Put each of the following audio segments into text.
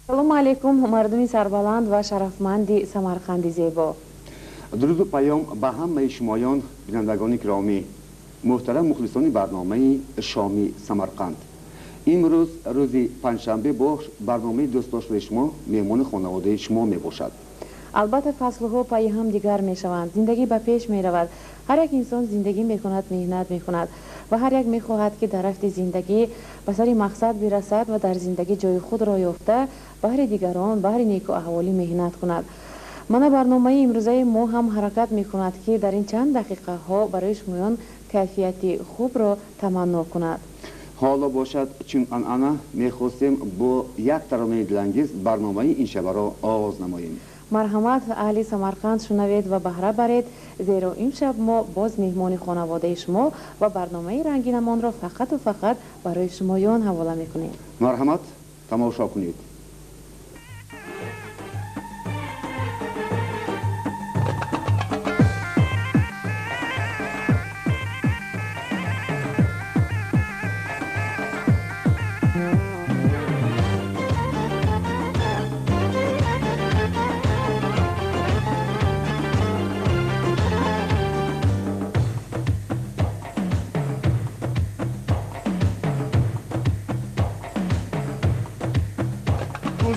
Салому алейкум, мардуми сарбаланд ва шарафманди Самарқанди зебо. Дуруду паём ба ҳамаи шумоён, бинандагони киромӣ, муҳтарам мухлисони барномаи Шоми Самарқанд. Имрӯз рӯзи панҷшанбе бо барномаи дӯстдоштаи шумо меҳмони хонаводаи шумо мебошад. Албатта, фаслҳо пайи ҳам дигар мешаванд, зиндагӣ ба пеш меравад. Ҳар як инсон зиндагӣ мекунад, меҳнат мекунад ва ҳар як мехоҳад, ки дар рафти зиндагӣ ба сари мақсад бирасад ва дар зиндагӣ ҷои худро ёфта, баҳри дигарон, баҳри некуаҳволӣ меҳнат кунад. Мана, барномаи имрӯзаи мо ҳам ҳаракат мекунад, ки дар ин чанд дақиқаҳо барои шумоён кайфияти хубро таманно кунад. Ҳоло бошад, чун анъана, мехостем бо як таронаи дилангез барномаи ин шабаро оғоз намоем. Марҳамат, аҳли Самарқанд, шунавед ва баҳра баред, зеро имшаб мо боз меҳмони хонаводаи шумо ва барномаи рангинамонро фақату фақат барои шумоён ҳавола мекунем. Марҳамат, тамошо кунед.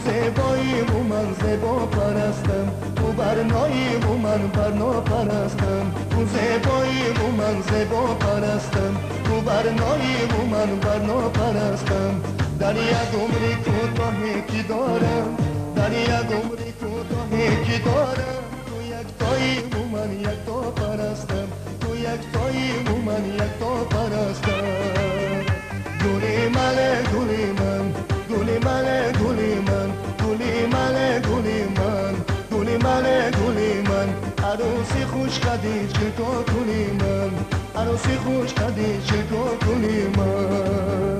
Зебоиму ман зебо парастам, ту барноиму ман барно парастам. Ту зебоиму ман зебо парастам, ту барноиму ман барно парастам. Дар як умри кӯтоҳе ки дорам, дар як умри кӯтоҳе ки дорам, ту яктоиму ман якто парастам, ту яктоиму ман якто парастам. Гули мале, гули ман, гули мале, гули ман, гули мале, гули ман, гули мале, гули ман, арӯси хушқади чилкокули ман, арӯси хушқади чилкокули ман.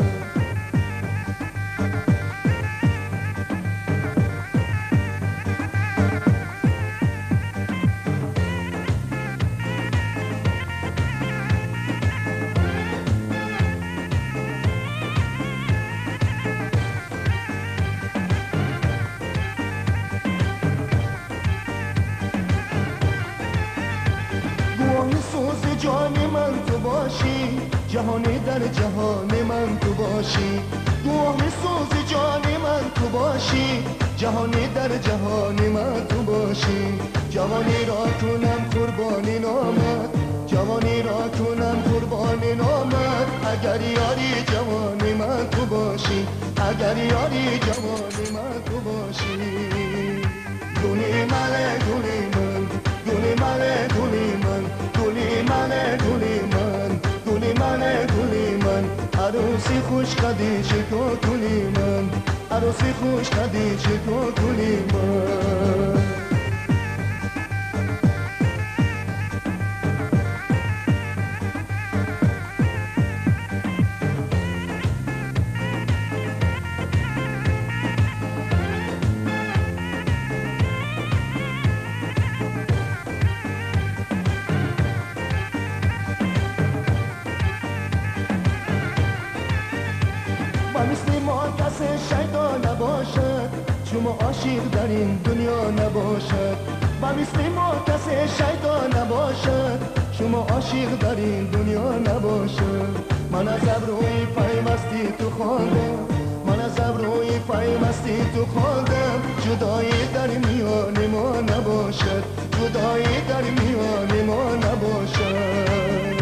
سوز جان من تو باشی، جهانی در جهان من تو باشی. گواه سوز جان من تو باشی، جهانی در جهان من تو باشی. جوانی را کنم قربانی نامت، جوانی را کنم قربانی نامت، اگر یاری جوانی من تو باشی، اگر یاری جوانی من تو باشی. گلی مله گلی من، گلی مله گلی من، گلی مله گلی من، گلی مله گلی من، عروسی خوش قدی چکو گلی من، عروسی خوش قدی چکو گلی من. مثل ما کس شیدا نباشد، چون عاشق در این دنیا نباشد. با مثل ما کس شیدا نباشد، چون عاشق در این دنیا نباشد. من از ابروی پیوستی تو خواندم، من از ابروی پیوستی تو خواندم، جدایی در میان ما نباشد، جدایی در میان ما نباشد.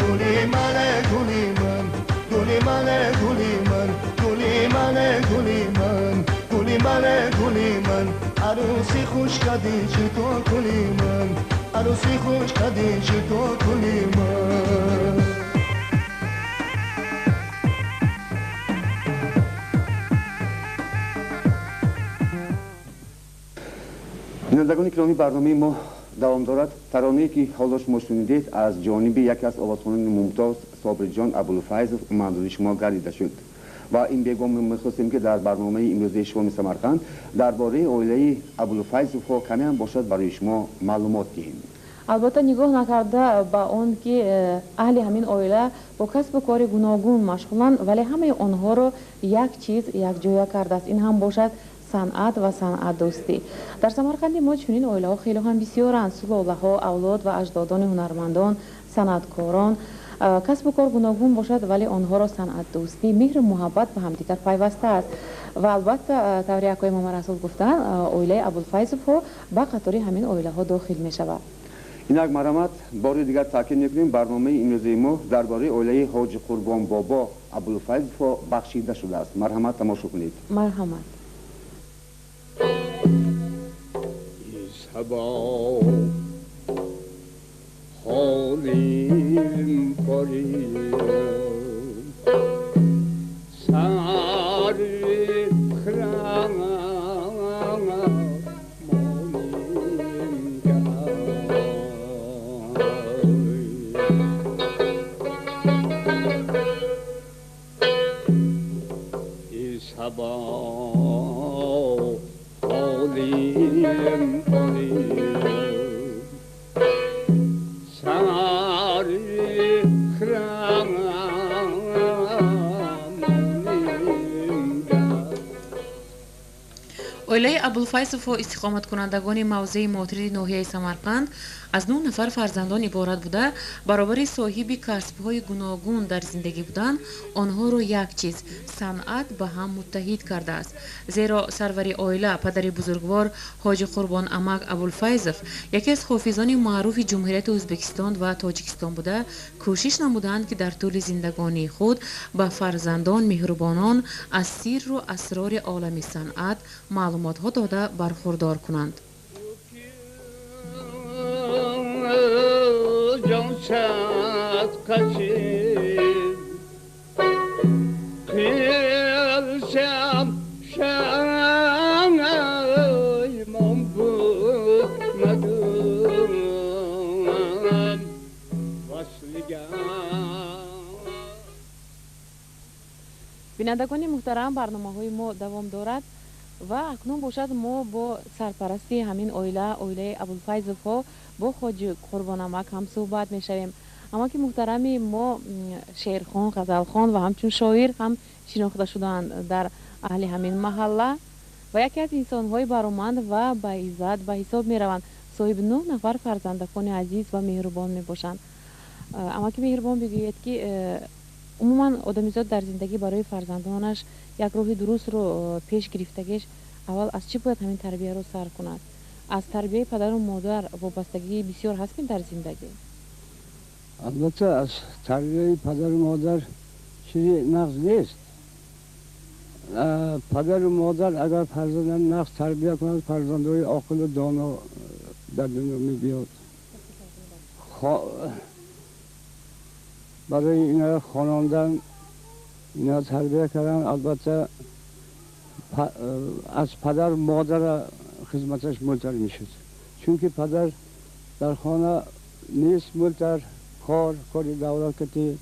گلی مله گلی من، گلی مله گلی من، گلی مله گلی من، گلی مله گلی من، عروسی خوش قدی چکو گلی من، عروسی خوش قدی چکو گلی من. Бинандагони киромӣ, барномаи мо давом дорад. Таронае, ки ҳоло шумо шунидед, аз ҷониби яке аз овозхонони мумтоз Собриҷон Абулфайзов манзури шумо гардида шуд. Ва ин бегом мехостем, ки дар барномаи имрӯзаи Шоми Самарқанд дар бораи оилаи Абулфайзовҳо каме ҳам бошад барои шумо маълумот диҳем. Албатта, нигоҳ накарда ба он ки аҳли ҳамин оила бо касбу кори гуногун машғуланд, вале ҳамаи онҳоро як чиз якҷоя кардааст. Ин ҳам бошад санъат ва санъатдӯстӣ. Дар Самарқанди мо чунин оилаҳо хеле ҳам бисёранд. Сулолаҳо, авлод ва аҷдодони ҳунармандон, санъаткорон. Касбу кор гуногун бошад, вале онҳоро санъатдӯстӣ, меҳру муҳаббат ба ҳамдигар пайваста аст. Ва албатта, тавре акои Мамарасул гуфтанд, оилаи Абулфайзовҳо ба қатори ҳамин оилаҳо дохил мешавад. Инак, марҳамат, бори дигар таъкид мекунем, барномаи имрӯзаи мо дар бораи оилаи Ҳоҷи Қурбон бобо Абулфайзовҳо бахшида шудааст. Марҳамат, тамошо кунед. Марҳамат. Sabah halim parim sar khram monim gay sabah halim parim sar khram monim gay. Оилаи Абулфайзовҳо, истиқоматкунандагони мавзеи Мотриди ноҳияи Самарқанд, аз 9 нафар фарзандон иборат буда, баробари соҳиби касбҳои гуногун дар зиндагӣ будан, онҳоро як чиз, санъат, ба ҳам муттаҳид кардааст. Зеро сарвари оила, падари бузургвор Ҳоҷи Қурбон амак Абулфайзов яке аз ҳофизони маъруфи Ҷумҳурияти Ӯзбекистон ва Тоҷикистон буда, кӯшиш намуданд, ки дар тӯли зиндагонии худ ба фарзандон меҳрубонон аз сирру асрори олами санъат маълумотҳо дода бархурдор кунанд. Can sadkası kılsam şanayman bulmadım vaslıga. Бинандагони муҳтарам, барномаҳои мо давом дорад ва акнун бошад мо бо сарпарасти ҳамин оила, оилаи Абулфайзовҳо, бо Хоҷи Қурбонамак ҳам суҳбат мешавем. Амаки муҳтарами мо шеърхон, ғазалхон ва ҳамчун шоир ҳам шинохта шудаанд дар аҳли ҳамин маҳалла ва яке аз инсонҳои бароманд ва баиззат ба ҳисоб мераванд. Соҳиби 9 нафар фарзандакони азиз ва меҳрубон мебошанд. Амаки меҳрубон, бигӯед, ки умуман одамизод дар зиндагӣ барои фарзандонаш як роҳи дурустро пеш гирифтагиш аввал аз чӣ бояд ҳамин тарбияро сар кунад? Аз тарбияи падару модар вобастагии бисёр ҳаст ми дар зиндагӣ? Албатта, аз тарбияи падару модар чизи нағз нест. Падару модар агар фарзандам нағз тарбия кунад, фарзандҳои оқилу доно дар дунё мебиёд. Барои инҳоро хонондан, инҳоро тарбия кардан, албатта, аз падар модара хизматаш мултар мешуд, чунки падар дар хона нест, мултар кор, кори давлат кати.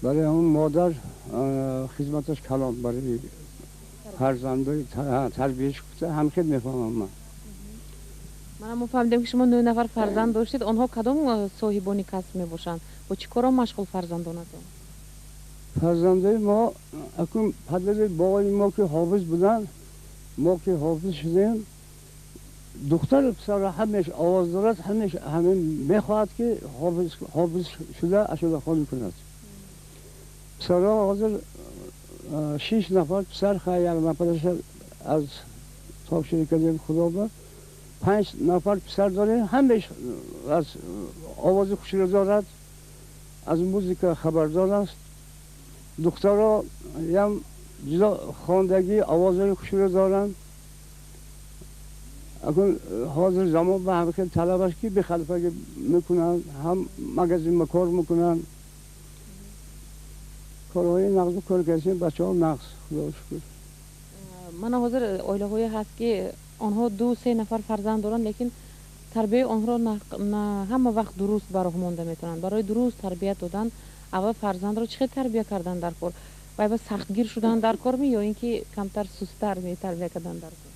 Барои ҳамон модар хизматаш калон барои фарзандои тарбияш кута ҳам хел мефаҳмам ман. Мана, мо фаҳмидем, ки шумо 9 нафар фарзанд доштед. Онҳо кадом соҳибони касб мебошанд? Бо чӣ коро машғул фарзандонатон? Фарзандои мо акун падари бобои мо ки ҳофиз буданд, мо ки ҳофиз шудем, духтару писарро ҳамеш овоз дорад, ҳамеш ҳамин мехоҳад, ки ҳофиз шуда ашулахонӣ кунад. Писарҳо ҳозир шиш нафар писар, хай, як нафараша аз топширӣ кардем Худо ба, панҷ нафар писар дорем, ҳамеш аз овози хушро дорад, аз музика хабардор аст. Духтаро ям ҷудо хондагӣ, овозҳои хушро доранд. Акун ҳозир замон ба ҳама хел талаб аст, ки бехалфагӣ мекунанд, ҳам магазин кор мекунанд, корҳои нағзу кор кардем, бачаҳо нағз, Худо шукр. Мана, ҳозир оилаҳое ҳаст, ки онҳо ду се нафар фарзанд доранд, лекин тарбияи онҳоро на ҳама вақт дуруст ба роҳ монда метавонанд. Барои дуруст тарбият додан аввал фарзандро чӣ хел тарбия кардан дар кор? Вай ба сахтгир шудан дар кор ми ё ин ки камтар сусттар метарбия кардан дар кор?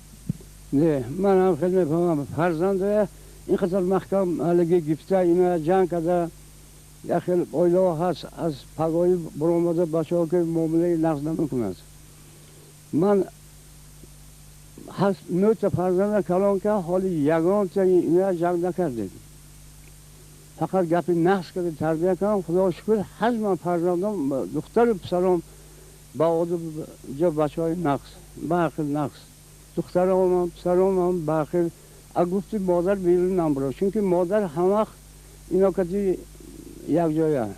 Не, ман ҳам хел мефаҳмам. Фарзанда ин қадар маҳкам ҳалиги гифта ина ҷанг карда, як хел оилаҳо ҳаст, аз пагоҳӣ баромада бачаҳо ки муомилаи нағз намекунад. Ман нӯта фарзанда калон кард, ҳоли ягонта ина ҷанг накардем. Фақат гапи нағз карда тарбия кардам. Худо шукр, ҳажман фарзандом, духтару писаром ба одоб ҷо бачаҳои нағз, баақл нағз. Духтаромам, писаромам баақл. А гуфти модар берун намбурад, чунки модар ҳамвақт ино кати якҷоя.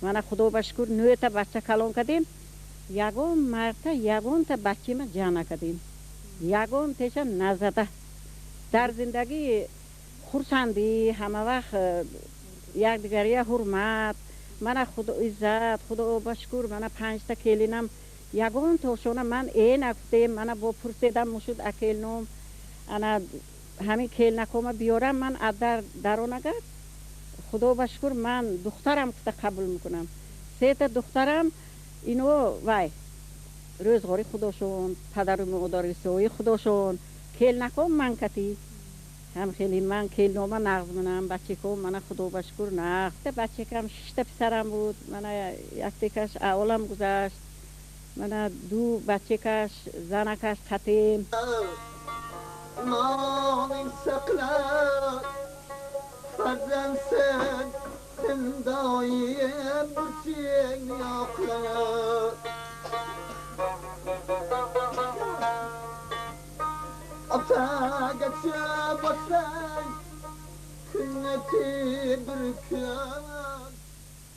Мана худо ба шукр, нӯта бача калон кардем, ягон марта ягонта бачима ҷа накардем, ягон теша назада. Дар зиндагӣ хурсандӣ, ҳама вақт якдигария ҳурмат, мана худо иззат, худо ба шукр, мана панҷта келинам ягон тошона ман э нагуфтем, мана бо пурседам мушуд акелном, ана ҳамин келнакома биёрам, ман адар даронагар, худо ба шукр, ман духтарам гуфта қабул мекунам. Сета духтарам ино вай рӯзғори худошон, падару модари сои худошон, келнаком ман кати ҳам хеле ман келнома нағз менам, бачаком мана худо ба шукр нағз. Бачакам шишта писарам буд, мана яктекаш аолам гузашт, мана ду бачакаш занакаш қатем. Moning saqla farzandsan, sen doim burchingni oqla. Otagacha borsang kunga bir kun.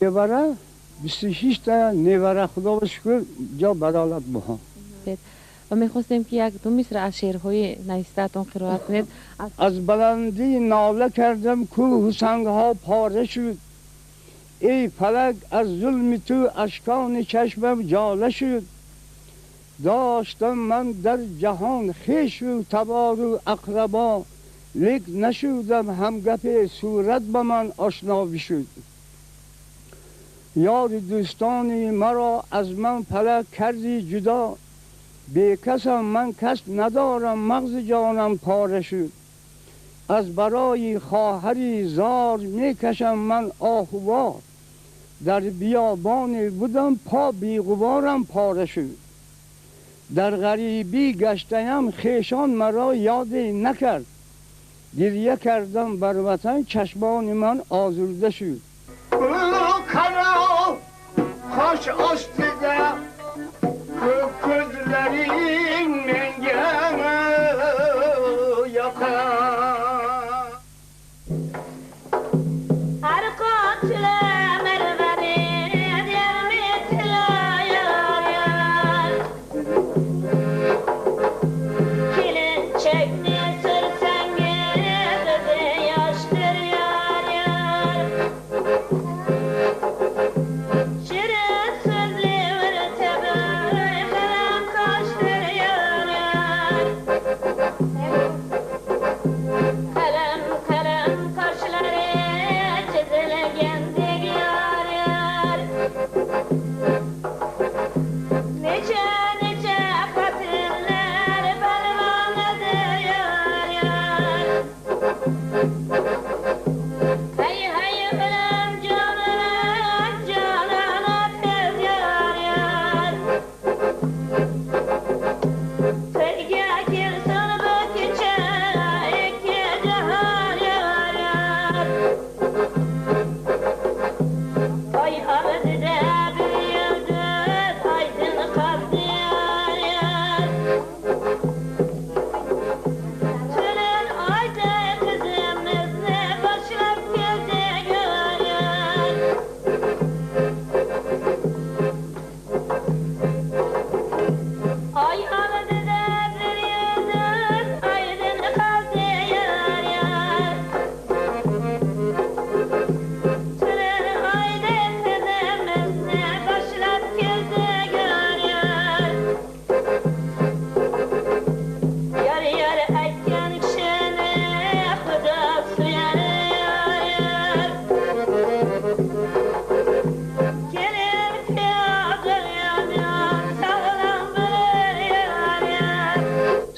Nevara 26 та невара, худо ба шукр, ҷо бадолат буҳо. Ва мехостем ки як ду мисра аз шеърҳои навистаатон қироат кунед. Аз баландӣ нола кардам, кӯҳу сангҳо пора шуд. Эй фалак, аз зулми ту ашкони чашмам ҷола шуд. Доштам ман дар ҷаҳон хешу табору ақрабо, лек нашудам ҳамгапи сурат ба ман ошно бишуд. Ёри дӯстони маро аз ман фалак карди ҷудо, бекасам ман кас надорам, мағзи ҷонам пора шуд. Аз барои хоҳари зор мекашам ман оҳувор, дар биёбоне будам по беғуборам пора шуд. Дар ғарибӣ гаштаям хешон маро ёде накард, гирья кардам бар ватан, чашмони ман озурда шуд. Qaro qosh ostida ko'k ko'zlaring menga yoqar. Şirin sözlü.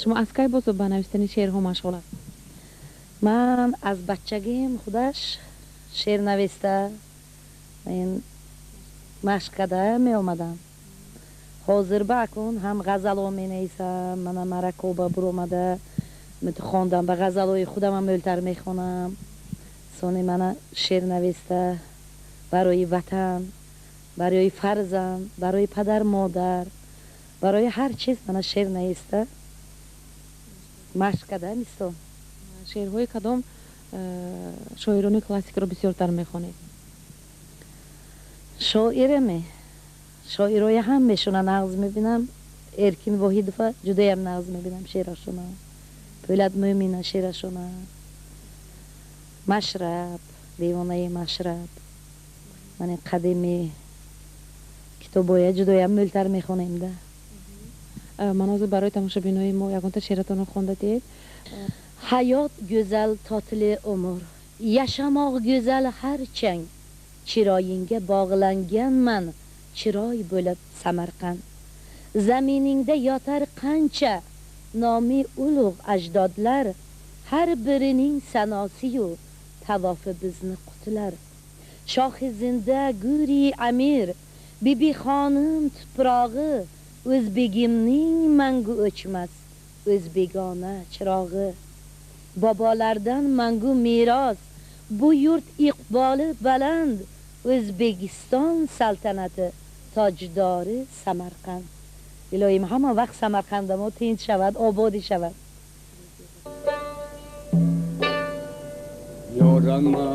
Шумо аз кай боз ба навиштани шеърҳо машғул ҳастед? Ман аз бачагим худаш шеър нависта, ин машқ карда меомадам. Ҳозир ба акун ҳам ғазалҳо менависам, мана маракоба буромада хондам, ба ғазалҳои худамам мӯлтар мехонам. Сони мана шеър нависта барои ватан, барои фарзанд, барои падар модар, барои ҳар чиз мана шеър нависта машқ карда мисол. Шеърҳои кадом шоирони классикро бисёртар мехонед? Шоираме, шоирои ҳамешона нағз мебинам. Эркин Воҳидова ҷудоям нағз мебинам шеърашона, Пӯлад Мӯмина шеърашона, Машраб, девонаи Машраб. Ман қадими китобоя ҷудоям мӯлтар мехонем да. Ман ҳозир барои тамошобинои мо ягонта шеъратонро хонда диҳед. Hayot go'zal totli umr, yashamoq go'zal har chang, chiroyingga bog'langanman, chiroy bo'lib Samarqand. Zaminingda yotar qancha nomi ulug' ajdodlar, har birining sanosiyu tavofi bizni qutlar. Shohi zinda Guri Amir, Bibi xonim tuprog'i, o'zbegimning mangu o'chmas o'zbegona chirog'i. Bobolardan mangu meros, bu yurt iqboli baland, O'zbekiston saltanati tojdori Samarqand. Iloyim hamma vaqt Samarqandda mo tinch shavad, obod shavad. Yorama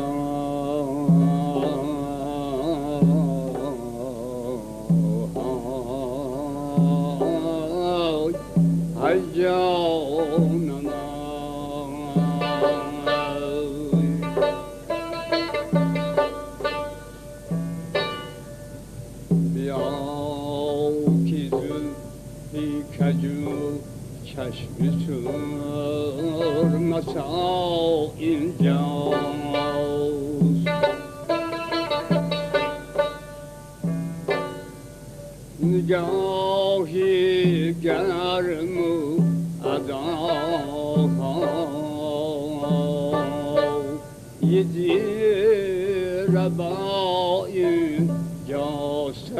چشم سرمسا اینجاست، نگاهی گرم و اداها یدی ربا اینجاست.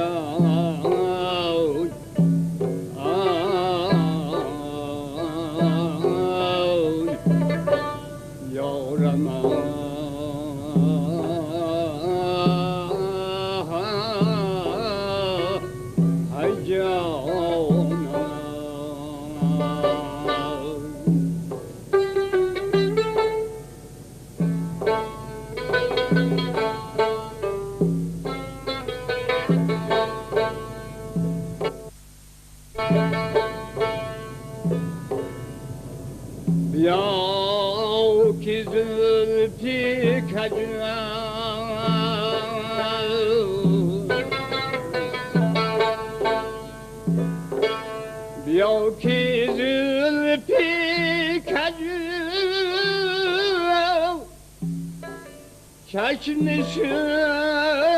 چشم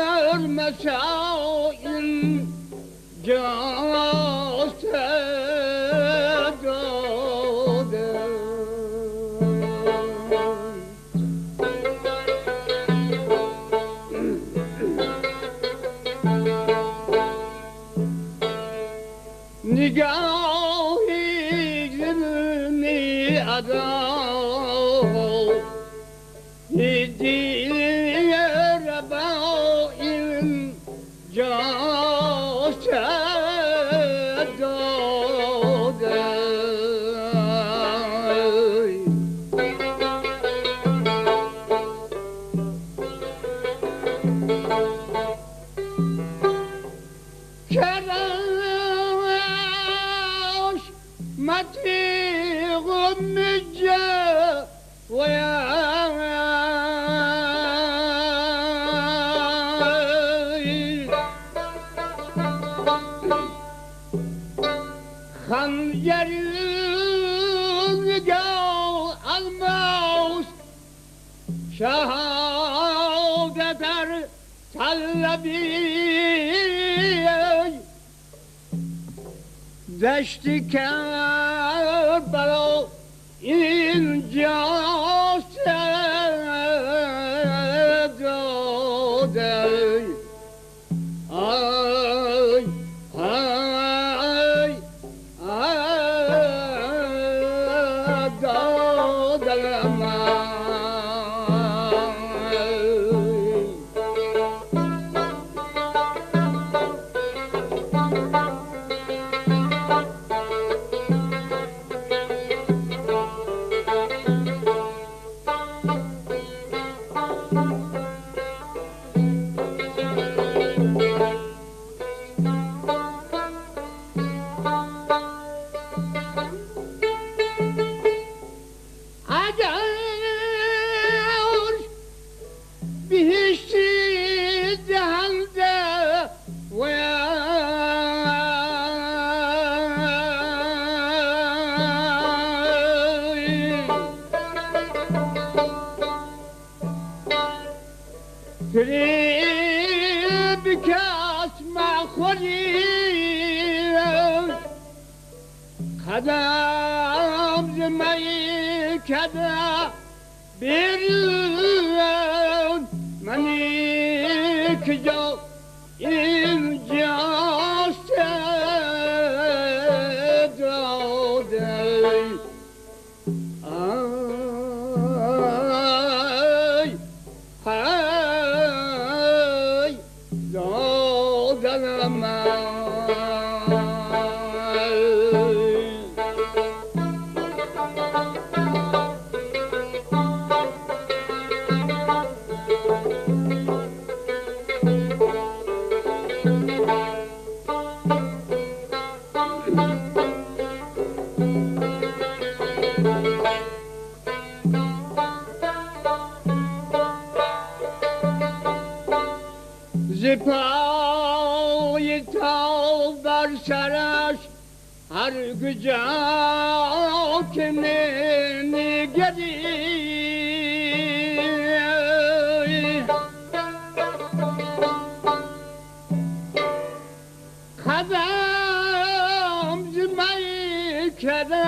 سرمسا اینجاست داده، نگاهی گرمی ادا شهادت در طلبی دشتی کرد. کربلا اینجاست داده آی آی آی دادم من. بهشتی دهنده و فریب کس مخوری قدم ز میکده بیرون منی کجا اینجاست داده آی آی دادم من. ز پای تا بر سرش هر کجا که می نگری قدم ز میکده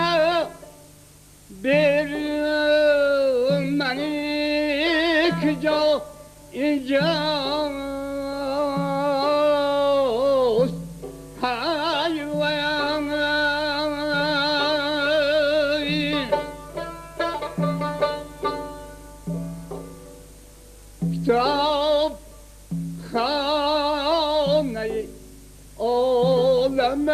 بیرون منی کجا اینجاست های وای کتاب خانه عالم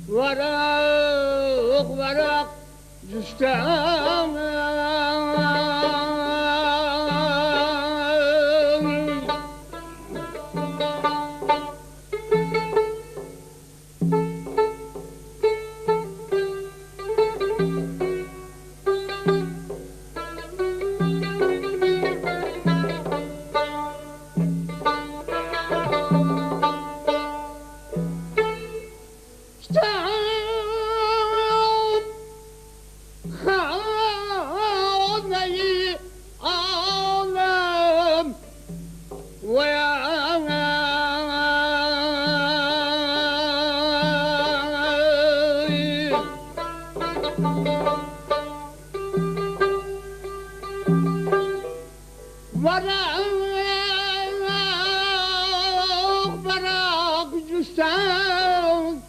ورق ورق جستم خانه عالم وای ورق ورق جستم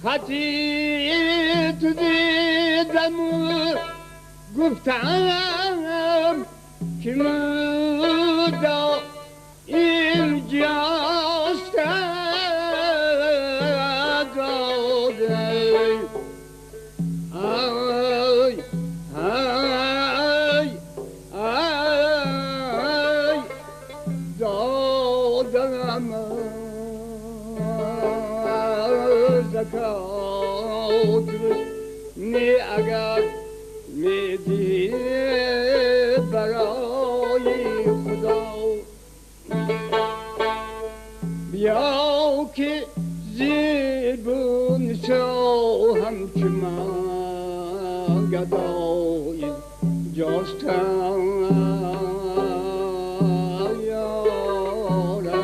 خطی تو دیدم گفتم که مدا اینجاست داده آی آی آی دادم زکات نی اگر میدی برای خدا بیا که زیبون شاهم که من گدای جاستم یارم.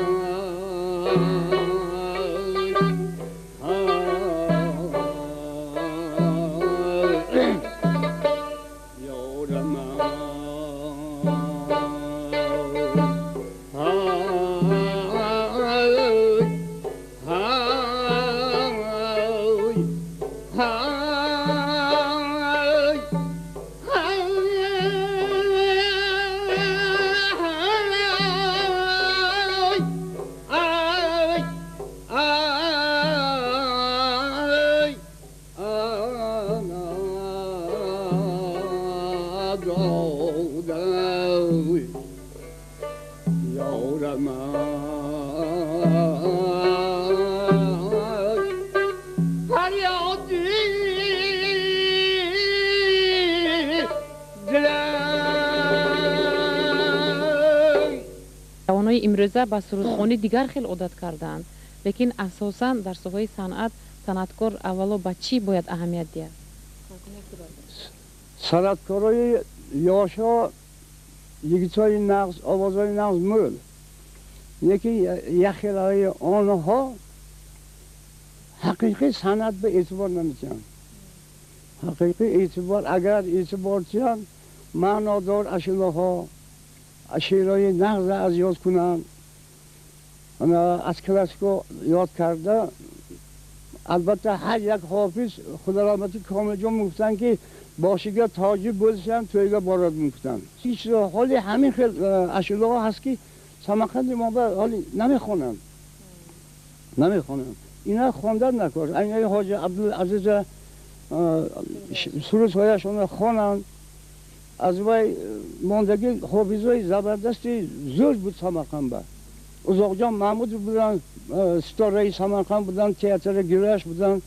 یارم فریادی دلم. ҷавонои имрӯза ба сурудхонӣ дигар хел одат кардаанд, лекин асосан дар соҳаи санъат санъаткор аввало ба чӣ бояд аҳамият диҳад? Санъаткорои ёшҳо йигитҳои нағз, овозҳои нағз мӯл, лекин яхелаи онҳо ҳақиқӣ санъат ба эътибор намедиҳанд. Ҳақиқӣ эътибор агар эътибор диҳанд, маънодор ашулаҳо, шеърҳои нағза аз ёд кунанд, аз классико ёд карда. Албатта ҳар як ҳофиз худо раҳмати Комилҷон мегуфтанд, ки бошига тоҷи bo'lsa ham to'yga boradi мегуфтанд. Ҳеҷ ҳоли ҳамин хел ашулаҳо ҳаст, ки Самарқанди мо ҳоли намехонанд, намехонанд. Ина хондан накор. Айнаи ҳоҷи Абдулазиза сурудҳояшонро хонанд. Аз вай мондагӣ ҳофизҳои забардасти зӯр буд Самарқанд ба. Узоқҷон Маҳмудов буданд, ситораи Самарқанд буданд, театри гираш буданд.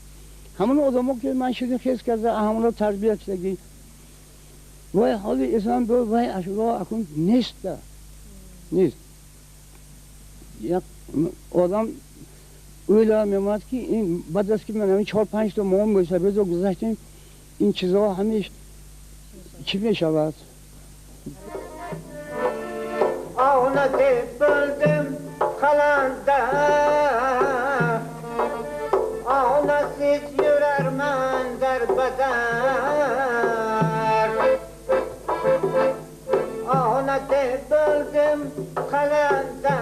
Ҳамон одамо ки ман ширин хез карда, ҳамонро тарбия кардагӣ. Вай ҳоли эсан бо вай ашулаҳо акун нест, нест. Як одам o'ylab меомад, ки ин баъд аз ки ман ҳамин 4-5 та моҳ мӯйсафедро гузаштем, ин чизҳо ҳамеш чӣ мешавад? Ona deb bildim qalanda, onasiz yurarman darbadar. Ona deb bildim qalanda,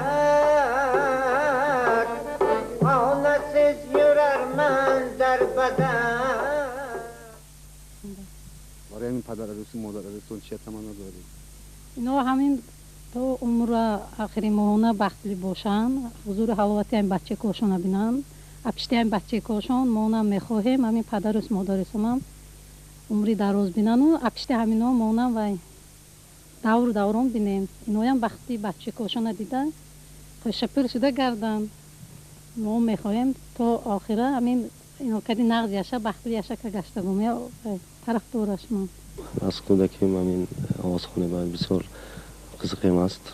onasiz yurarman darbadar. Барои ҳамин падарарӯсу модарарӯсон чия таманно доред? Ино ҳамин то умра охири моҳона бахтли бошанд, ҳузуру ҳаловати ҳамин бачакошона бинанд. Апишти ҳамин бачакошон монам мехоҳем, ҳамин падарус модарусонам умри дароз бинану апишти ҳамино монам вай давру даврон бинем. Иноям бахти бачакошона дида хушапир шуда гарданд. Мо мехоҳем то охира ҳамин ино кади нағз яша, бахтли яша ка гаштагум тарафдорашмон. Аз кӯдаким ҳамин овозхонӣ ба бисёр қизиқим аст.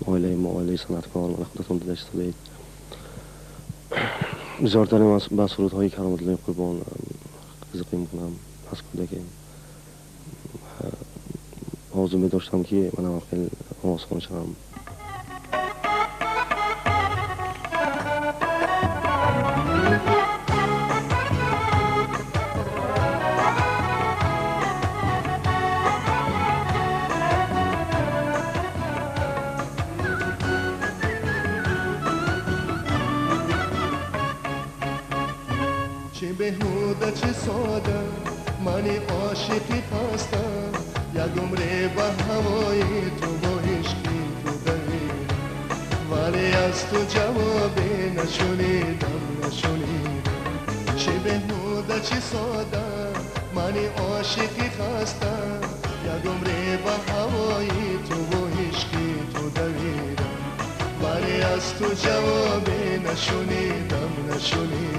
Оилаи мо оилаи санъаткор, мана худатон дида истодаед. Бисёртарин ба сурудҳои Кароматуллои Қурбон қизиқӣ мекунам. Аз кӯдаким орзу медоштам, ки манам хел овозхон шавам. چه بهوده چه ساده، من عاشقی خستم، یک عمره به هوای تو و عشقی تو دویدم، ولی از تو جوابی نشنیدم نشنیدم. چه بهوده چه ساده، من عاشقی خستم، یک عمره به هوای تو و عشقی تو دویدم، ولی از تو جوابی نشنیدم نشنیدم.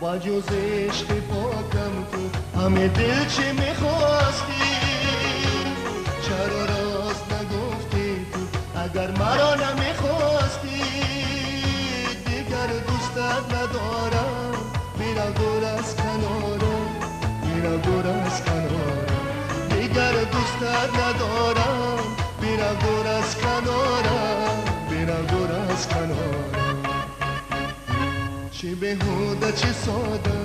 با جز عشق پاکم تو همه دل چه میخواستی، چرا راست نگفتی تو اگر مرا نمیخواستی. دیگر دوستت ندارم، میرم دور از کنارم، میرم دور از کنارم. دیگر دوستت ندارم، میرم دور از کنارم، میرم دور از کنارم. چه بهوده چه ساده،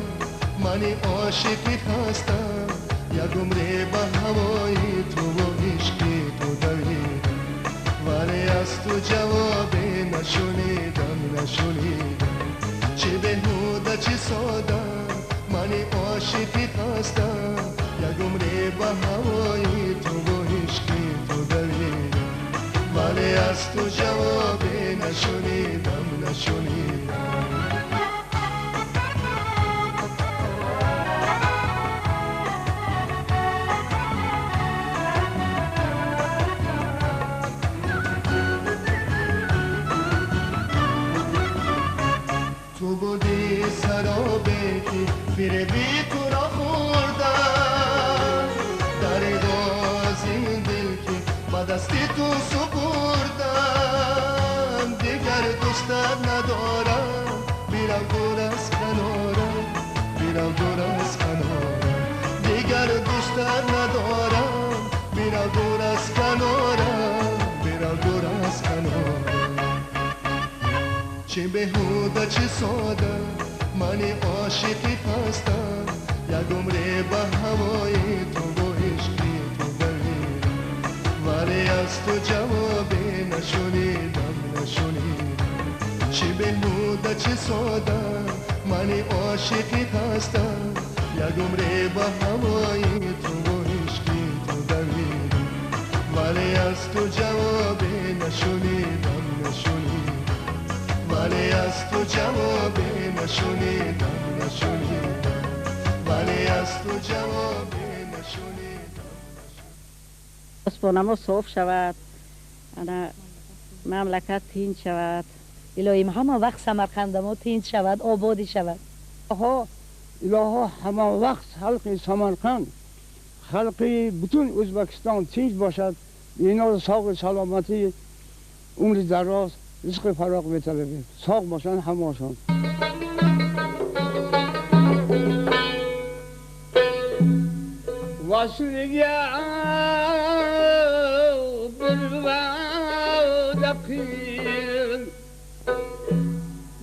من عاشقی خستم، یک عمره به هوای تو و عشقی تو دویدم، ولی از تو جوابی نشنیدم نشنیدم. چه بهوده چه ساده، من عاشقی خستم، یک عمره به هوای تو و عشقی تو دویدم، ولی از تو جوابی نشنیدم نشنیدم. تو بودی سرابی که فریبی تو را خوردم، در از این دل که با دستی تو سپردم، دیگر دوستت ندارم، میرم دور از کنارم، میرم دور از کنارم، دیگر دوستت ندارم، میرم دور از کنارم، میرم دور از کنارم. چه بهوده چه ساده من عاشقی هستم، یک عمره به هوای تو و عشقی تو دویدم، ولی از تو جوابی نشنیدم نشنیدم. چه بهوده چه ساده من عاشقی هستم، یک عمره به هوای تو و عشقی تو دویدم، ولی از تو جوابی نشنیدم نشنیدم، ولی از تو جوابی نشنیدم نشنیدم، ولی از تو جوابی نشنیدم. آسمانم صاف شود، انا مملکت تینج شود. الهیم همه وقت سمرقند ما تینج شود، آبادی شود. الهی همه وقت خلق سمرقند، خلق بتون ازبکستان تینج باشد. اینا ساق سلامتی، عمر دراز، رزق فراغ بطلبیم، ساق باشن هماشان. وصلگه bir vade qil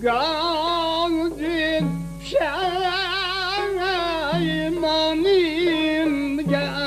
gandin pişaymanim gel.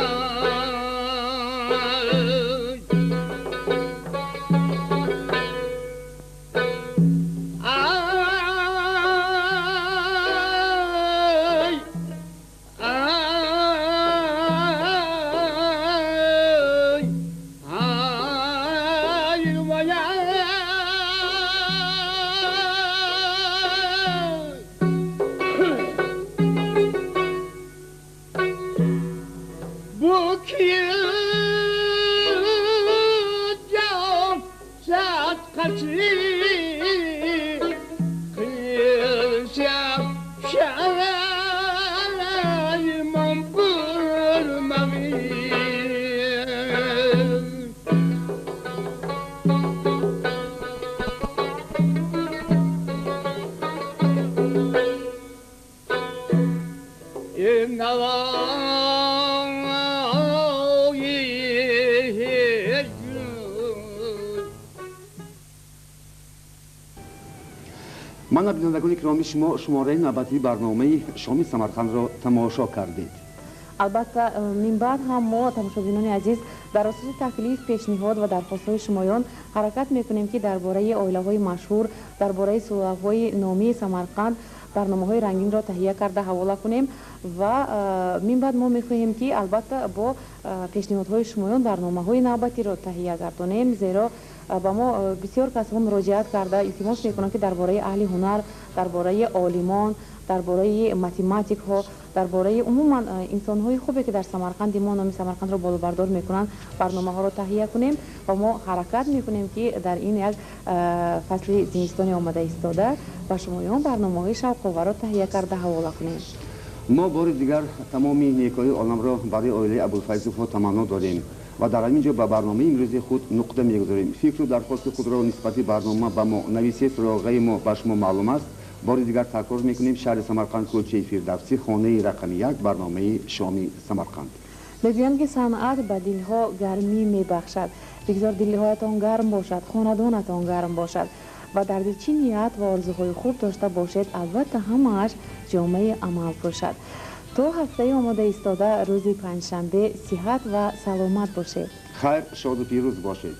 Мана бинандагони киромӣ, шумо шумораи навбатии барномаи шоми Самарқандро тамошо кардед. Албатта, минбаъд ҳам мо, тамошобинони азиз, дар асоси таклиф, пешниҳод ва дархостҳои шумоён ҳаракат мекунем, ки дар бораи оилаҳои машҳур, дар бораи сулолаҳои номии Самарқанд барномаҳои рангинро таҳия карда ҳавола кунем ва минбаъд мо мехоҳем, ки албатта бо пешниҳодҳои шумоён барномаҳои навбатиро таҳия гардонем, зеро ба мо бисёр касон муроҷиат карда илтимос мекунанд, ки дар бораи аҳли ҳунар, дар бораи олимон, дар бораи математикҳо, дар бораи умуман инсонҳои хубе, ки дар Самарқанди мо номи Самарқандро болобардор мекунанд, барномаҳоро таҳия кунем ва мо ҳаракат мекунем, ки дар ин як фасли зимистони омада истода ба шумоён барномаҳои шавқоварро таҳия карда ҳавола кунем. Мо бори дигар тамоми некои оламро барои оилаи Абулфайзовҳо таманно дорем ва дар ҳамин ҷо ба барномаи имрӯзи худ нуқта мегузорем. Фикру дархости худро нисбати барнома ба мо нависед, суроғаи мо ба шумо маълум аст. Бори дигар такрор мекунем: шаҳри Самарқанд, кӯчаи Фирдавсӣ, хонаи рақами 1, барномаи шоми Самарқанд. Мегӯянд, ки санъат ба дилҳо гармӣ мебахшад. Бигзор дилҳоятон гарм бошад, хонадонатон гарм бошад ва дар дил чӣ ният ва орзуҳои хуб дошта бошед, албатта ҳамааш ҷомаи амал пӯшад. То ҳафтаи омода истода, рӯзи панҷшанбе, сиҳат ва саломат бошед. Хайр, шоду пирӯз бошед.